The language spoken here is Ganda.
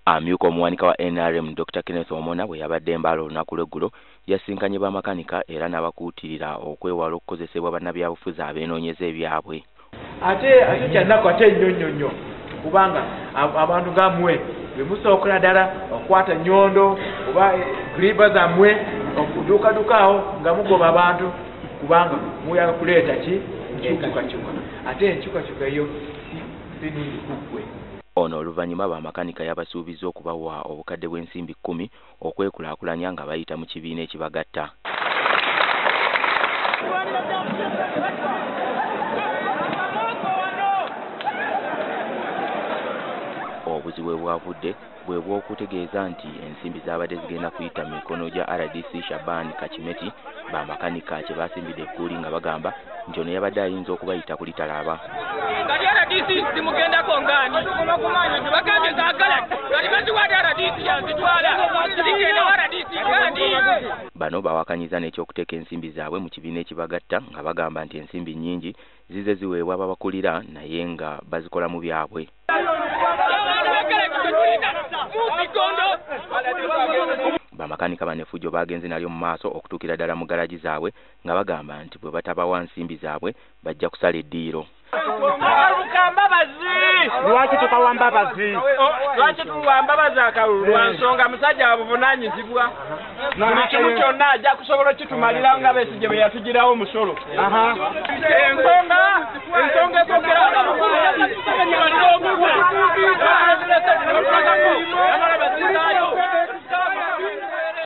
Amyuka omuwanika wa NRM Dr. Kenneth Omona bwe yabadde Mbale olunaku lw'eggulo yasinkanye bamakanika era n'abakuutirira okwewala okukozesebwa bannabyabufuzi abeenoonyeza ebyabwe. Ate kyannaku ate nnyo nnyo nnyo kubanga abantu nga mmwe bwe musookera ddala okukwata nnyondo oba griba zammwe okuduukaduuka awo nga mugoba abantu kubanga muyaga kuleeta ki enkyukakyuka, ate enkyukakyuka eyo si nnungi ku ggwe. Ono oluvannyuma bamakanika yabasuubizza okubawa obukadde bw'ensimbi 10 okwekulaakulanya nga bayita mu kibiina ekibagatta. Obuzibu bwe bwavudde bwe bw'okutegeeza nti ensimbi zaabadde zigenda kuyita mu mikono gya RDC Shaban Kakimeti, bamakanika kye basimbidde ekkuuli nga bagamba nti ono yabadde ayinza okubayita ku litalaaba. Kati RDC simugendako ngaani bagambye zaagala kati baziwadde RDC yazitwala zigenda RDC ngaani. Bano bawakanyiza n'ekyokuteeka ensimbi zaabwe mu kibiina ekibagatta nga bagamba nti ensimbi nnyingi zize ziweebwa ababakulira naye nga bazikola mu byabwe. Bamakanika bano effujjo bagenze nalyo mu maaso okutuukira ddala mu galagi zaabwe nga bagamba nti bwe batabawa nsimbi zaabwe bajja kusala eddiiro. Lwaki tukawa Mbabazi? Lwaki tuwa Mbabazi akalulu? Lwa nsonga musajja wabuvunaanyizibwa. Buli kimu kyonna ajja kusobola okitumalirawo nga Besigye bwe yatugirawo omusolo. Ensonga esookera